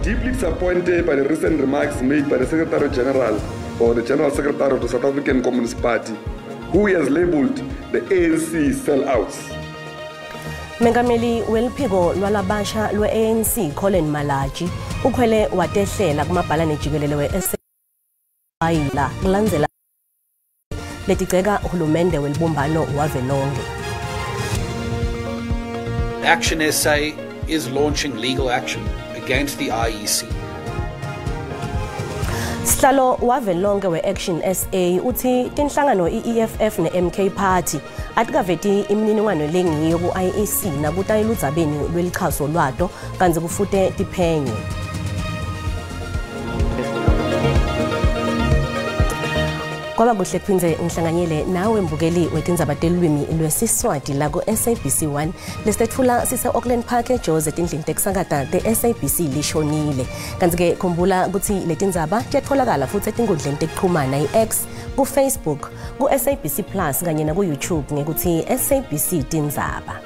deeply disappointed by the recent remarks made by the Secretary General or the General Secretary of the South African Communist Party, who he has labeled the ANC sellouts. Mengameli weliphiko lwalabasha lwe-ANC Colin Malatji ukhwele watehlela kumabhalane jikelele we-SA kulandzela letigceka uhulumende welibumbano wavelonkhe. Action SA is launching legal action against the IEC. Sihlalo wavelonkhe we-Action SA uthi tinhlangano i-EFF ne-MK Party atikaveti imininingwane lengiyo ku-IEC nakutayi ludzabeni lwelichaso lwato kantsi kufute tiphenye. Kwaba kuhle kuphindze ngihlanganyele nawe mbukeli wetindzaba telulwimi lwesiswati la ku-SABC 1 lesitetfula sise-Auckland Park eJozi etindlini tekusakata te-SABC lishonile. Kantsi-ke khumbula kutsi letindzaba tiyatfolakala futhi etinkundleni tekuchumana i-X, ku-Facebook, ku-SABC Plus kanye naku-YouTube ngekutsi SABC Tindzaba.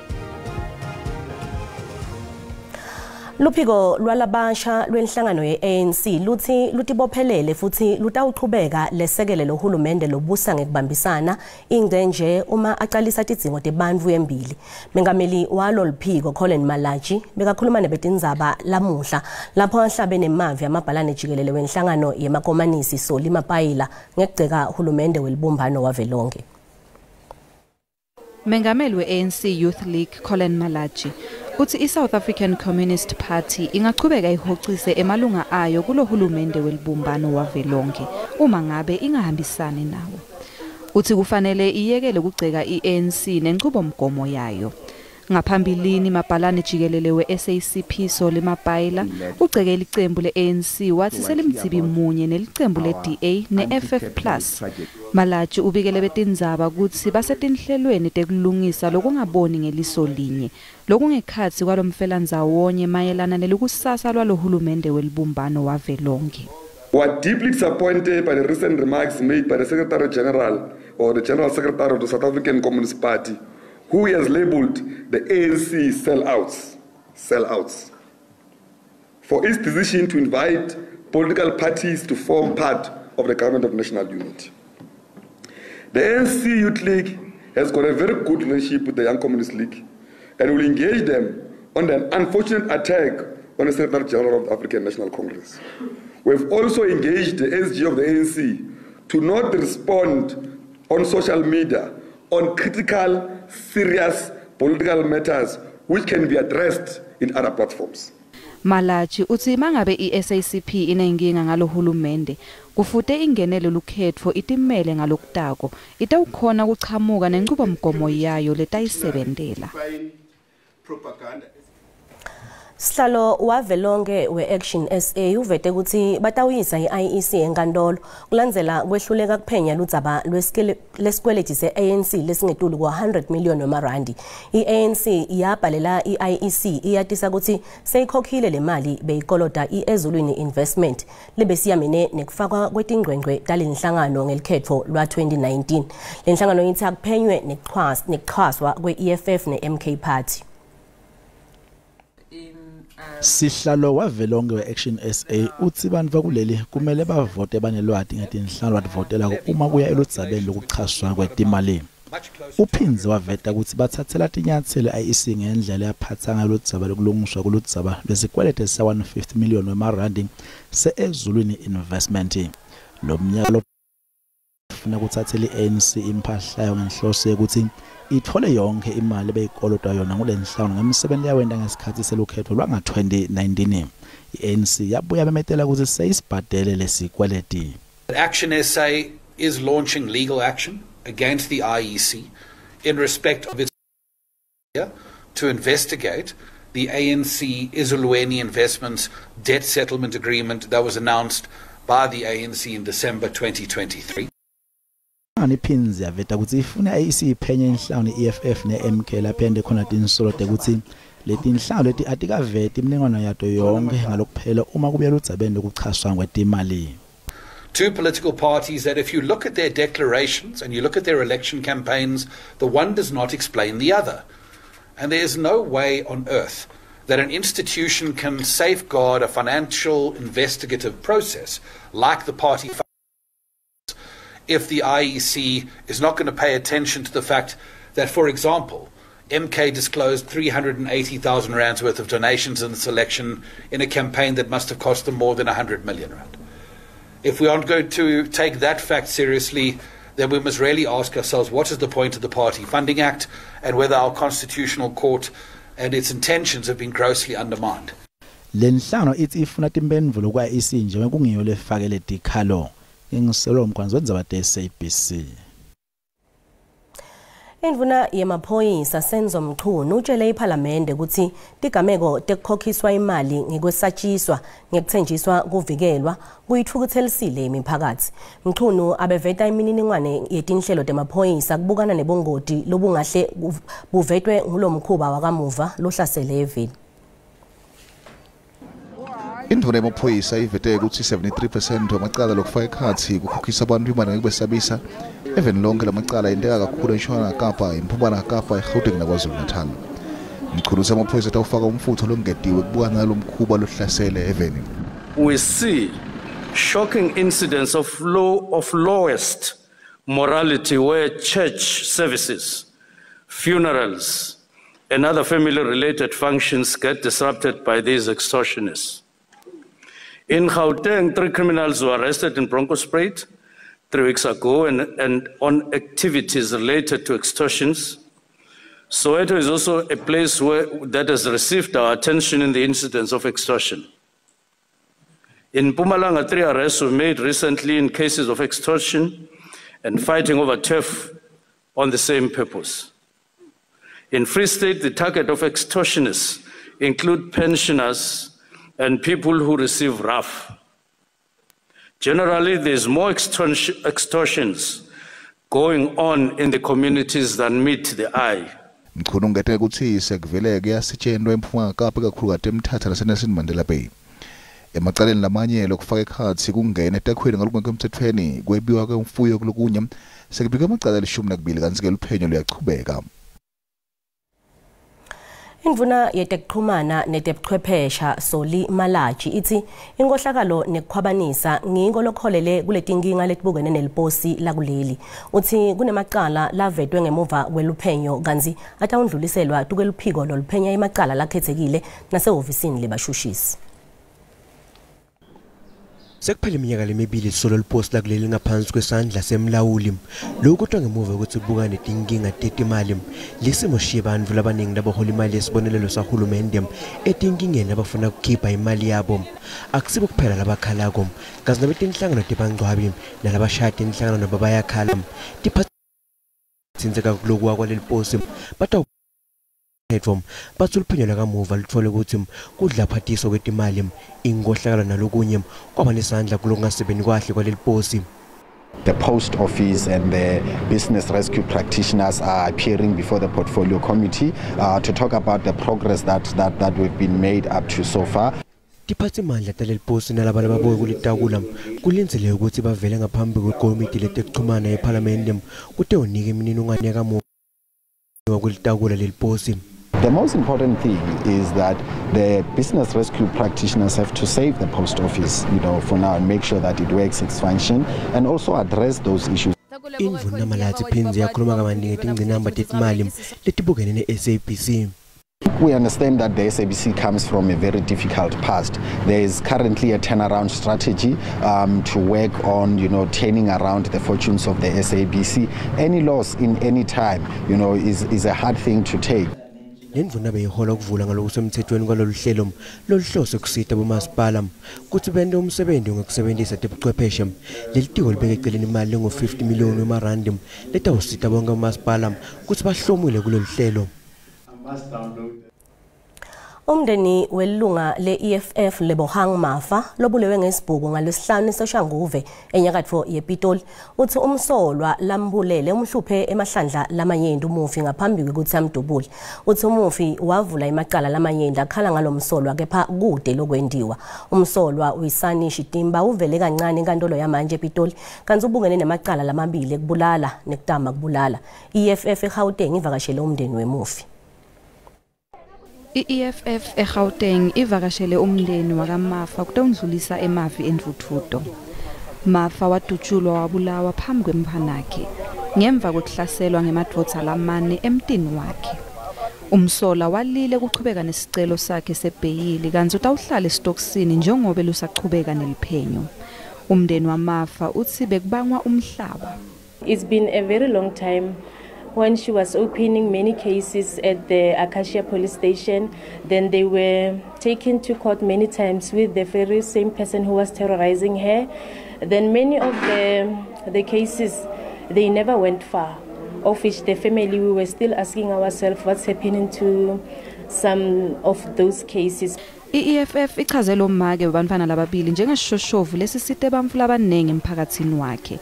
Luphiko lwalabasha lwenhlangano ye-ANC lutsi lutibophelele futhi lutawuchubeka lesekele lohulumende lobusa ngekubambisana ingcenje uma acalisa tidzingo tebantfu embili. Mengameli walo luphiko Colin Malatji bekakhuluma nebetindzaba lamuhla lapho ahlabe nemavi amabhalane jikelele wenhlangano yemakomanisi Solly Mapaila ngekugceka hulumende welibumbano wavelonkhe. Mengameli we-ANC Youth League Colin Malatji uthi i-South African Communist Party ingachubeka ihocise emalunga ayo kulohulumende welibumbano wavelonkhe uma ngabe ingahambisani nawo. Uthi kufanele iyekele kugceka i-ANC nenchubomgomo yayo. Ngaphambilini mabhalane jikelele we-SACP Solly Mapaila ugceke licembu le-ANC wathi selimdzibi munye nelicembu le-DA ne-FF Plus. Malatji ubikele betindzaba kutsi basetinhlelweni tekulungisa lokungaboni ngeliso linye lokungekhatsi kwalomfelandzawonye mayelana nelikusasa lwalohulumende welibumbano wavelonkhe. We are deeply disappointed by the recent remarks made by the Secretary General or the General Secretary of the South African Communist Party, who he has labeled the ANC sellouts, for its decision to invite political parties to form part of the government of national unity. The ANC Youth League has got a very good relationship with the Young Communist League and will engage them on the unfortunate attack on the Secretary General of the African National Congress. We've also engaged the SG of the ANC to not respond on social media on critical, serious political matters which can be addressed in other platforms. Malatji uthi mangabe i-SACP inenkinga ngalohulumende kufute ingenele lukhetfo itimele ngalokutako itawukhona kuchamuka nenchubomgomo yayo letayisebentela. Sihlalo wavelonkhe we-Action SA uvete kutsi batawuyisa i-IEC enkantolo kulandzela kwehluleka kuphenya ludzaba lesikweleti se-ANC lesingetulu kwa-100 million wemarandi. I-ANC yabhalela i-IEC iyatisa kutsi seyikhokhile le mali beyikoloda i-Ezulwini Investment lebesiyamene nekufakwa kwetingcwengcwe talenhlangano ngelikhetfo lwa-2019. Le nhlangano itsi akuphenywe nekuchaswa kwe-EFF ne-MK Party. Sihlalo wavelonkhe we-Action SA utsi bantfu bakuleli kumele bavote banelwati ngetinhlangano bativotelako uma kuya eludzabeni lokuchaswa kwetimali. Uphindze waveta kutsi batsatsela tinyatselo i-IEC ngendlela yaphatsa ngayo ludzaba lokulungiswa kuludzaba lwesikweleti sa-150 million wemarandi se-Ezulwini Investment. Lo mnyaka lofuna kutsatsela i-ANC imphahla yayo ngenhloso yekutsi ithole yonke imali beyikolotwa yona ngulenhlangano ngemsebenzi yawenta ngesikhatsi selukhetfo lwanga-2019. I-ANC yabuya bemetela kutsi seyisibhadele lesikweleti. Action SA is launching legal action against the IEC in respect of its to investigate the ANC Ezulwini Investments debt settlement agreement that was announced by the ANC in December 2023. Iphindze yaveta kutsi ifuna IEC iphenye inhlangano i-EFF ne-MK lapho khona tinsolo tekutsi letinhlangano leti atikaveti imininingwane yato yonke ngalokuphela uma kubuya ludzabeni lokuchaswa kwetimali. Two political parties that if you look at their declarations and you look at their election campaigns, the one does not explain the other. And there is no way on earth that an institution can safeguard a financial investigative process like the party if the IEC is not going to pay attention to the fact that, for example, MK disclosed 380,000 rands worth of donations in this election in a campaign that must have cost them more than 100 million rand. If we aren't going to take that fact seriously, then we must really ask ourselves what is the point of the Party Funding Act and whether our constitutional court and its intentions have been grossly undermined. Lenhlangano ithi ifuna timphendvulo kwa-IEC njengoba kungiyo lefakele tikhalo. Ngingiselo Mkhwanzi wendzaba te-SABC. Indvuna yemaphoyisa Senzo Mchunu utshele iPhalamende kutsi tigameko tekukhokhiswa imali ngekwesatshiswa ngekuthenjiswa kuvikelwa kuyitfukuthelisile imiphakatsi. Mchunu abeveta imininingwane yetinhlelo temaphoyisa kubukana nebungoti lobungahle buvetwe ngulomkhuba wakamuva lohlasele eveni. Indvuna yemaphoyisa ivete ukuthi 73% wamacala lokufaka ekhatsi kukhokhisa abantu imali ngekubesabisa eveni lonke. Lamacala enteka kakhulu eNtshonalanga Kapa, eMpumalanga Kapa, eGauteng naKwaZulu-Natal. Mchunu utsi amaphoyisa atawufaka umfutho longetiwe kubukana nalo mkhuba lohlasele eveni. We see shocking incidents of lowest morality where church services, funerals, and other family-related functions get disrupted by these extortionists. In Gauteng, 3 criminals were arrested in Bronkhorstspruit 3 weeks ago and on activities related to extortions. Soweto is also a place where that has received our attention in the incidents of extortion. In Mpumalanga, 3 arrests were made recently in cases of extortion and fighting over turf on the same purpose. In Free State, the target of extortionists include pensioners and people who receive RAF. Generally, there's more extortions going on in the communities than meet the eye. Mchunu ungete kutsi sekuvele kuyasetjentwa eMpumalanga Kapa, ikakhulukati eMthatha naseNelson Mandela Bay. Emacaleni lamanye lokufaka ekhatsi kungena etakhweni ngalokungekho emtsetfweni, kwebiwa kwemfuyo kulokunye, sekubikwe amacala ali-12 kantsi-ke luphenyo luyachubeka. Indvuna yetekuxhumana netebuchwephesha Soli Malaji itsi inkohlakalo nekukhwabanisa ngiko lokholele kuletinkinga letibukene neliposi lakuleli. Utsi kunemacala lavetwe ngemuva kweluphenyo kantsi atawundluliselwa tukeluphiko loluphenya emacala lakhetsekile nasehhovisini lebashushisi. Sekuphele iminyaka lemibili solo liposi lakuleli ngaphansi kwesandla semlawuli. Lokhu kodwa ngemuva kwekutsi kubukane netinkinga tetimali. Lesimo sishiye bantfu labaningi labahola imali yesibonelelo sahulumende etinkingeni labafuna kukhipha imali yabo. Akusibo kuphela labakhalako, kantsi nabetinhlangano tebangcwabi nalabashaya tinhlangano nabo bayakhala. Tiphatsintseka kulokuwa kwaleli posi batsi luphenyo lwakamuva lutfole kutsi kudlaphatiswa kwetimali, inkohlakalo nalokunye kwaba nesandla kulokungasebenti kahle kwaleli posi. The post office and the business rescue practitioners are appearing before the portfolio committee to talk about the progress that we've been made up to so far. Tiphatsimandla taleli posi nalaba lababuke kulitakula kulindzeleke kutsi bavele ngaphambi kwekomiti letekuchumana ephalamende kutewunika imininingwane yakamuva kwelitakula leli posi. The most important thing is that the business rescue practitioners have to save the post office, for now, and make sure that it works its function and also address those issues. Indvuna Malatsi phindze yakhuluma kabanti ngetingcinamba tetimali letibukene ne-SABC. We understand that the SABC comes from a very difficult past. There is currently a turnaround strategy to work on, turning around the fortunes of the SABC. Any loss in any time, is a hard thing to take. Lendvuna beyihola ukuvula ngalokusemthethweni kwalolu hlelo loluhlose kusita bomasipala kutsi bente umsebenti ngekusebentisa tebuchwepheshe. Leli tiko libeke eceleni imali lengu-50 million wemarandi letawusita bonke bomasipala kutsi bahlomule kulolu hlelo. Umndeni welunga le-EFF Lebohang Mafa lobulewe ngesibhuku ngalwesihlanu eSoshanguve enyakatfo yePitoli utsi umsolwa lambulele umhluphe emahlandla lamanyenti umufi ngaphambi kwekutsi amdubule. Utsi umufi wavula emacala lamanyenti akhala ngalomsolwa kepha kude lokwentiwa. Umsolwa Wisani Shitimba uvele kancane enkantolo yamanje ePitoli kantsi ubukene nemacala lamabili ekubulala nekutama kubulala. I-EFF eGauteng ivakashele umndeni wemufi. I-EFF eGauteng ivakashele umndeni wakaMafa kutawundlulisa emavi endvudvuto. Mafa wadutshulwa wabulawa phambi kwemntfwanakhe ngemva kwekuhlaselwa ngemadvodza lamane emtini wakhe. Umsola walile kuchubeka nesicelo sakhe sebheyili kantsi utawuhlala esitokisini njengobe lusachubeka neliphenyo. Umndeni waMafa utsi bekubangwa umhlaba. It's been a very long time when she was opening many cases at the Acacia police station. Then they were taken to court many times with the very same person who was terrorizing her. Then many of the cases, they never went far, of which the family, we were still asking ourselves what's happening to some of those cases. I-EFF ichaze lo make wabantfwana lababili njengesishoshovu lesisite bantfu labanengi emphakatsini wakhe.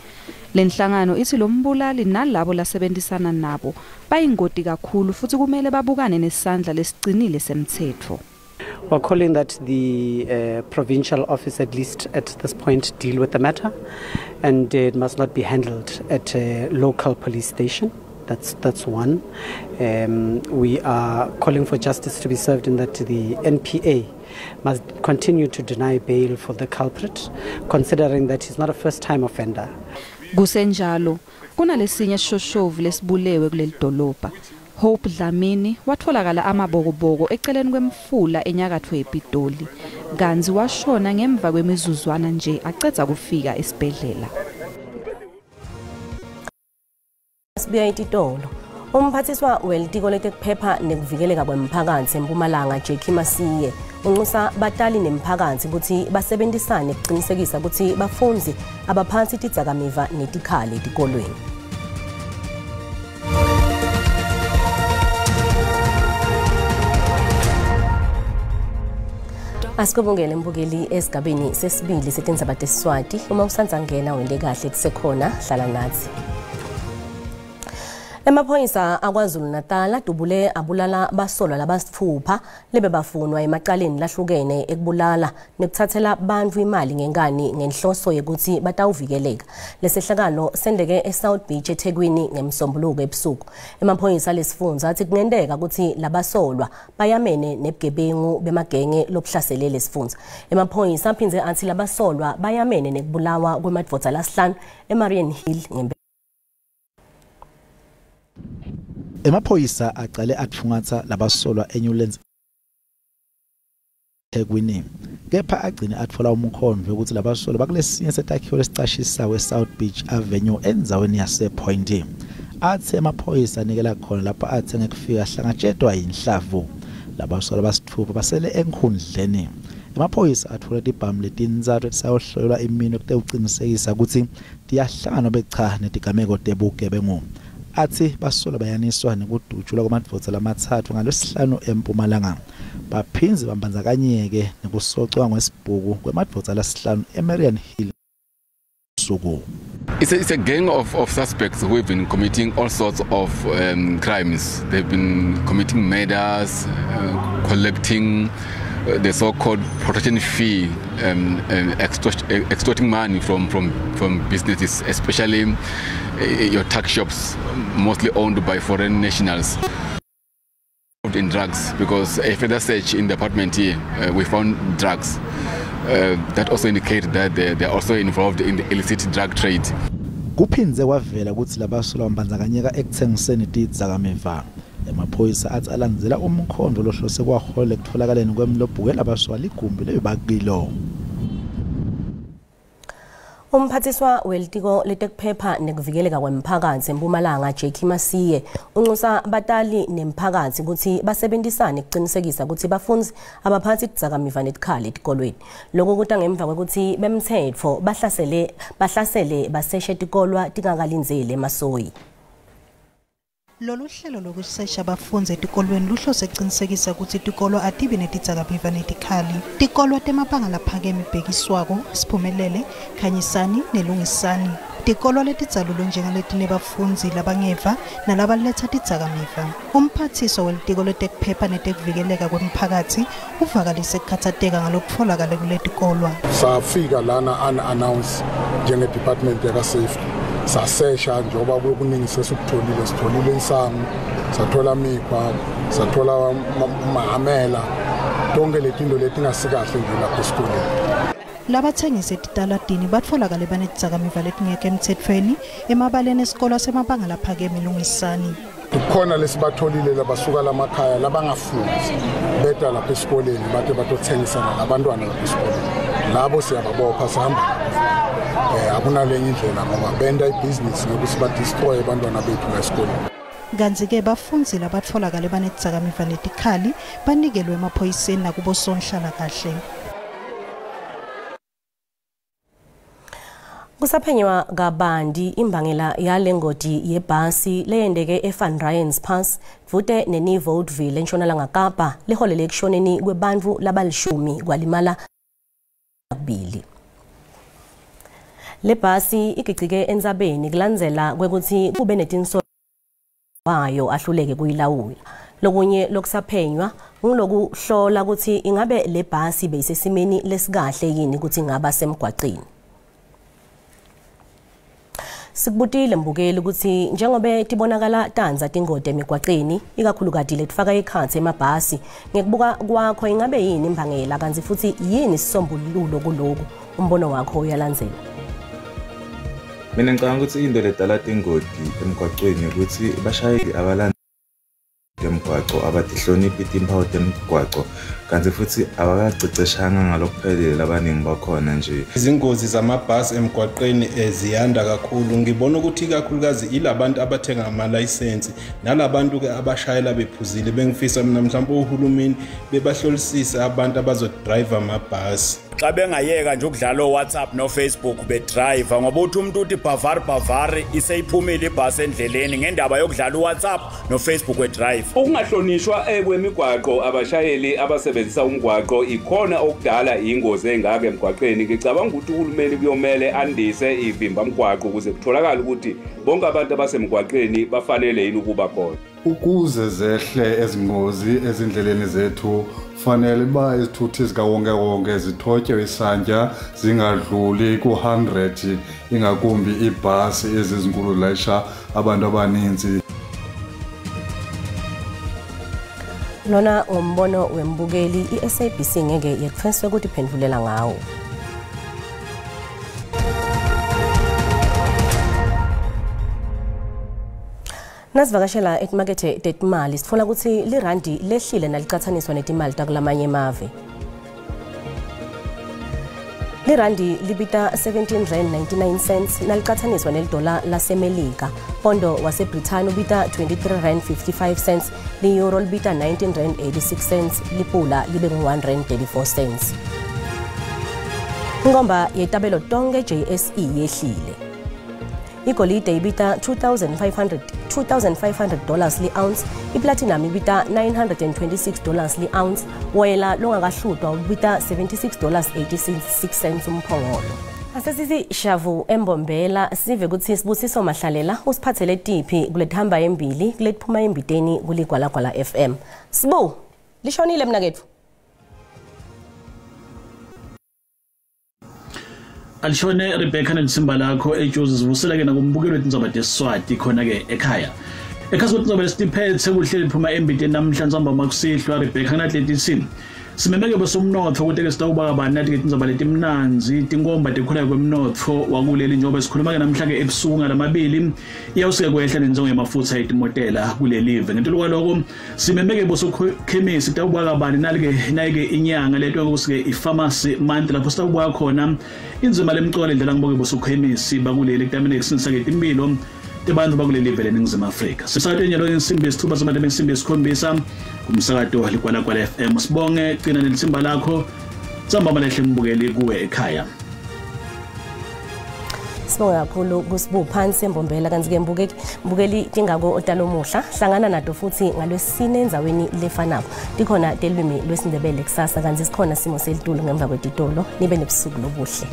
Lenhlangano itsi lombulali nalabo lasebenzisana nabo bayingoti kakhulu futsi kumele babukane nesandla lesicinile semtsetfo. We're calling that the provincial office, at least at this point, deal with the matter, and it must not be handled at a local police station. That's one. We are calling for justice to be served in that the NPA must continue to deny bail for the culprit, considering that he's not a first-time offender. Kusenjalo, kunalesinye sishoshovu lesibulewe kuleli dolobha. Hope Dlamini watholakala amabokoboko eceleni kwemfula enyakatfo yePitoli, kantsi washona ngemva kwemizuzwana nje acedza kufika esibhedlela. Sibuya etitolo. Umphathiswa welitiko letekuphepha nekuvikeleka kwemphakatsi eMpumalanga Jackie Masiye unxusa batali nemphakatsi kutsi basebenzisane kucinisekisa kutsi bafundzi abaphansi tidzakamiva netikhali etikolweni. Asikubongele mbukeli esigabeni sesibili setindzaba tesiswati. Uma usandza ngena wente kahle kusekhona, hlala natsi. Emaphoyisa akwaZulu Natal adubule abulala basolwa labasitfupha lebebafunwa emacaleni lahlukene ekubulala nekutsatsela bantfu imali ngenkani ngenhloso yekutsi batawuvikeleka. Lesehlakalo sendeke eSouth Beach eThekwini ngemsombuluko ebusuku. Emaphoyisa lesifundza atsi kungenteka kutsi labasolwa bayamene nebugebengu bemagenge lobuhlasele lesifundza. Emaphoyisa aphindze atsi labasolwa bayamene nekubulawa kwemadvodza lasihlanu eMarian Hill. Emaphoyisa acale atfungatsa labasolwa eNewlands eThekwini, kepha agcine atfola umkhondvo ukuthi labasolwa bakulesinye setakhiwo lesicashisayo eSouth Beach Avenue endzaweni yasePoint. Atsi emaphoyisa anikela khona lapho atsi ngekufika hlangatshetwa yinhlavu. Labasolwa basitfupha basele enkhundleni. Emaphoyisa atfola tibhamu letintsatfu letisayohlolwa iminwe kutewucinisekisa kutsi tiyahlangana nobe cha netigameko tebugebengu. Atsi basolwa bayaniswa nekudutshulwa kwamadvodza lamatsatfu ngalwesihlanu eMpumalanga. Baphindze bambandzakanyeke nekusocwa ngesibhuku kwemadvodza lasihlanu eMarian Hill. It's a gang of suspects who have been committing all sorts of crimes. They've been committing murders, collecting the so-called protection fee, extorting money from businesses, especially your tuck shops, mostly owned by foreign nationals. In drugs, because a further search in the apartment here, we found drugs. That also indicate that they are also involved in the illicit drug trade. Kuphindze kwavela kutsi labasolwa bambandzakanyeka ekutsengiseni tidzakamiva. Emaphoyisa atsi alandzela umkhondvo lohlose kwaholela ekutfolakaleni kwemlobhuke labasolwa ligumbi lebebakilo. Umphathiswa welitiko letekuphepha nekuvikeleka kwemphakatsi eMpumalanga Jackie Masiye unxusa batali nemphakatsi kutsi basebenzisane kucinisekisa kutsi bafundzi abaphansi tidzakamiva netikhali etikolweni. Lokhu kuta ngemva kwekutsi bemtsetfo bahlasele baseshe tikolwa tingakalindzeli emasoyi. Lolu hlelo lokusesha bafundzi etikolweni luhlose kucinisekisa kutsi tikolo atibi netidzakamiva netikhali. Tikolwa temabanga laphakeme Bhekiswako, Siphumelele, Khanyisani neLungisani. Tikolwa letidzalulwe njengaletinebafundzi labangeva nalabaletsa tidzakamiva. Umphathiswa welitiko letekuphepha netekuvikeleka kwemphakatsi uvakalise kukhatsateka ngalokutfolakala kuletikolwa. Safika lana unannounced njenge-department yaka-safety. Sasesha njengoba kuningi sesukutholile, sitholile insangu, sathola mikhwa, sathola mahamela, tonke letinto letingasikahle nje lapha esikoleni. Labathengisi etitaladini batfolakale banetidzakamiva letingekho emtsetfweni emabaleni esikolo semabanga laphakeme Lungisani. Kukhona lesibatholile labasuka lamakhaya labangafundi beta lapha esikoleni bate batothengisana labantwana lapha esikoleni. Labo siyababopha sihamba akunalenye indlela ngoba benta ibhizinisi ngekuthi badestroye abantwana bethu la esikoleni. Kantsi-ke bafundzi labatfolakale banetidzakamiva netikhali banikelwe emaphoyiseni nakubosonhlalakahle. Kusaphenywa kabanti imbangela yale ngoti yebhasi leyendeke eVan Ryan's Pass dvute neNieuwoudtville eNtshonalanga Kapa leholele ekushoneni kwebantfu labalishumi kwalimala kubili. Le bhasi igicike entsabeni kulandzela kwekutsi kube netinsolo wayo ahluleke kuyilawula. Lokunye lokusaphenywa ngulokuhlola kutsi ingabe le bhasi beyisesimeni lesikahle yini kutsi ingaba semgwaceni. Sikubutile mbukeli kutsi njengobe tibonakala tandza tingoti emigwaceni ikakhulukati letifaka ekhatsi emabhasi, ngekubuka kwakho ingabe yini imbangela kantsi futsi yini isisombululo kuloku? Umbono wakho uyalandzela. Mina ngicabanga ukuthi into ledala tingoti emgwacweni ukuthi bashayeli abalandeli emgwaco abatihloniphi timphawu temgwaco kanti futhi abakaceceshanga ngalokuphelele labaningi bakhona nje. Izingozi zamabhasi emgwaqeni ziyanda kakhulu. Ngibona ukuthi ikakhulukazi ilabantu abathenga amalayisensi nalabantu-ke abashayela bephuzile. Bengifisa mina mhlawumbe uhulumeni bebahlolisise abantu abazodrayiva amabhasi. Xa bengayeka nje ukudlala o-WhatsApp no-Facebook bedrayiva, ngoba uthi umuntu uthi bhavari bhavari iseyiphumile ibhasi endleleni ngendaba yokudlala u-WhatsApp no-Facebook wedrayiva. Ukungahlonishwa kwemigwaqo abashayeli abasebenzisa umgwaqo ikhona okudala ingozi engaka emgwaqeni. Ngicabanga ukuthi uhulumeni kuyomele andise ivimbamgwaqo ukuze kutholakale ukuthi bonke abantu abasemgwaqeni bafanele yini ukuba khona. Ukuze zehle ezingozi ezindleleni zethu fanele uba izithuthi zikawonkewonke zithotywe isantya zingadluli ku-100, ingakumbi iibhasi ezizinkulu zilayisha abantu abaninzi. Lona ngumbono wembukeli, i-SABC ngeke yetfweswe kutiphendvulela ngawo. Nasivakashela etimakethe tetimali sitfola kutsi lirandi lehlile nalicatsaniswa netimali takulamanye emave. Lirandi libita 17 rand 99 cents nalicatsaniswa nelidola laseMelika. Pondo waseBrithani ubita 23 rand 55 cents, li-euro libita 19 rand 86 cents, lipula libe ngu-1 rand 34 cents. Inkomba yetabelo tonke JSE yehlile. Igolide ibita $2,500 li-ounce, iplatinum ibita $926 li-ounce, woyela longakahlutwa ubita $76.86 umphongolo. Asesithi shavu embombela sive kutsi Sibusiso Mahlalela usiphathele tiphi kulethamba embili kuletiphuma embiteni kuligwalagwala FM. Sibu, lishonile mnaketfu. Alishone Rebecca nelitsimba lakho eJozi sivuseleke nakumbukelo wetindzaba tesiswati khona-ke ekhaya. Ekhasi kwetindzaba lesitiphethe kuhleli liphuma embiteni namhlanje sambama kusihlwa Rebecca kunatletisi. Simemeke besomnotfo kute-ke sitawuba kabani nathi-ke tindzaba letimnandzi tinkomba tekukhula kwemnotfo wakuleli njengoba sikhuluma-ke namhla-ke ebusuku ngalamabili iyawusuke kwehla nentsengo yemafutsa etimotela kulelive. Ngetulu kwaloko simemeke bosokhemisi kutawuba kabani nali-ke nayi-ke inyanga letwa kusuke i-pharmacy month lapho sitawubuka khona indzima lemcoka lendlela ngiboke bosokhemisi bakuleli kutamele kusindzisa-ke timphilo tebantfu bakuleli live leNingizimu Afrika. Sisakatweni nyalo insimbi yesitfupha samateme insimbi yesikhombisa kumsakato Ligwalagwala FM. Sibonge gcina nelitsimba lakho tsambama lehle mbukeli kuwe ekhaya. Sibonge kakhulu kusibu phansi embombela kantsi-ke mbukeli tingako otalomuhla hlangana nato futsi ngalwesine endzaweni lefanako. Tikhona telwimi lwesiNdebele kusasa kantsi sikhona simo selitulu ngemva kwetitolo. Nibe nebusuku lobuhle.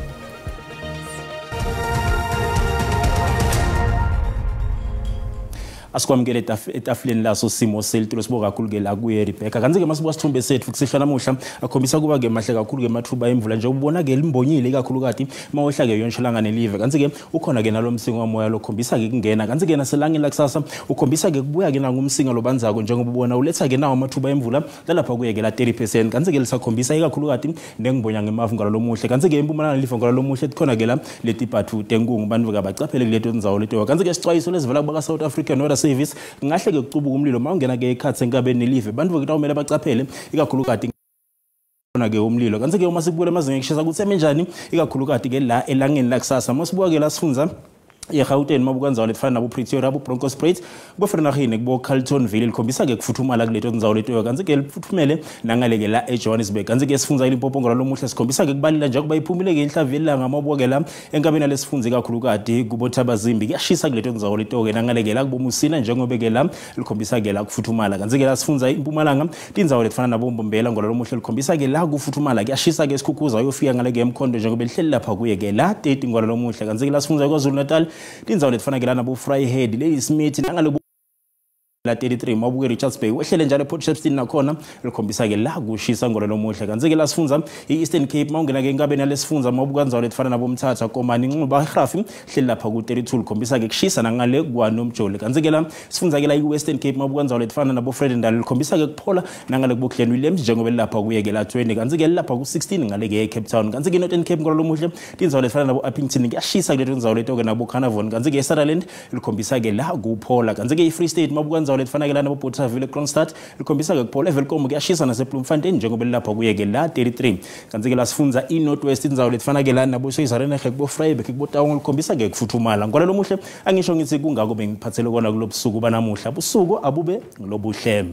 Asikwamukele etafuleni laso simo selitulo, sibonga kakhulu ke la kuye Rebecca. Kanti-ke masibuka sithombe sethu kusihlwa namuhla akhombisa kuba-ke mahle kakhulu-ke mathuba emvula nje ubona-ke limbonyile ikakhulukati mawehla-ke yontsholanga nelive. Kanti-ke ukhona-ke nalo msinga wamoya lokhombisa-ke kungena. Kanti-ke naselangeni lakusasa ukhombisa-ke kubuya-ke nangumsinga lobanzako njengoba ubona uletha-ke nawo amathuba emvula lalapha kuye-ke la 30%. Kanti-ke lisakhombisa ikakhulukati nengibonya ngemavu ngalo lomuhle. Kanti-ke empumalanga live ngalo lomuhle tikhona-ke la letipathu tenkungu, bantu-ke abacaphele kuleto ndzawo leto. Kanti-ke sicwayiso lesivela kubaka South African Weather Service kungahle-ke kucubuka umlilo mawungena-ke ekhatsi enkabeni nelive, bantu-ke kutawumele bacaphele ikakhulukati ke umlilo. Kanti-ke uma sikubukela amazinga ekushisa kutsi eme njani ikakhulukati-ke la elangeni lakusasa, uma sibuka-ke la sifundza eGauteng mabuka ndzawo letifana nabo Pretoria, abo Bronkhorstspruit, kubo Vereeniging, kubo Carltonville likhombisa-ke kufuthumala kuleto ndzawo leto. Kanti-ke lifuthumele nangale-ke la eJohannesburg. Kanti-ke sifundza iLimpopo ngalo lomuhle sikhombisa-ke kubalila njengoba iphumile-ke inhlavu yelanga mabuka-ke la enkabeni yalesifundza ikakhulukati kubo Thabazimbi kuyashisa kuleto ndzawo leto-ke nangale-ke la kubo Musina njengoba-ke la likhombisa-ke la kufuthumala. Kanti-ke la sifundza impumalanga tindzawo letifana nabo Mbombela ngalo lomuhle likhombisa-ke la kufuthumala kuyashisa-ke esikhukhuza uyofika ngale-ke emkhondo njengoba lihleli lapha kuye-ke la 30 ngalo lomuhle. Kanti-ke la sifundza KwaZulu Natal tindzawo letifana ke la nabo Vryheid, Ladysmith nangale la 33 mabuke Richards Bay wehlele njalo ePort Shepstone nakhona likhombisa-ke la kushisa ngolo lomuhle. Kanti-ke la sifundza i-Eastern Cape mawungena-ke enkabeni yalesifundza mawubuka ndzawo letifana nabo Mthatha, Komani, Nxuba, Hrafi hleli lapha ku-32 likhombisa-ke kushisa nangale kwaNomjoli. Kanti-ke la sifundza-ke la i-Western Cape mawubuka ndzawo letifana nabo Vredendal likhombisa-ke kuphola nangale kubo Glen Williams njengoba lilapha kuye-ke la 20. Kanti-ke lilapha ku-16 ngale-ke e-Cape Town. Kanti-ke i-Northern Cape ngolo lomuhle tindzawo letifana nabo Upington kuyashisa kuleto ndzawo leto-ke nabo Carnarvon. Kanti-ke e-Sutherland likhombisa-ke la kuphola. Kanti-ke i-Free State mawubuka ndzawo letifana ke la nabo Bothaville, Kroonstad likhombisa-ke kuphola. eWelkom kuyashisa naseBloemfontein njengoba lilapha kuye-ke la 33. Kanti-ke la sifundza i-North West indzawo letifana ke la nabo Vereeniging, kubo Vryburg, kubo Taung likhombisa-ke kufuthumala. Ngolo lomuhle angisho ngithi kungako bengiphathele kona kulobusuku banamuhla. Busuku abube ngilobuhle.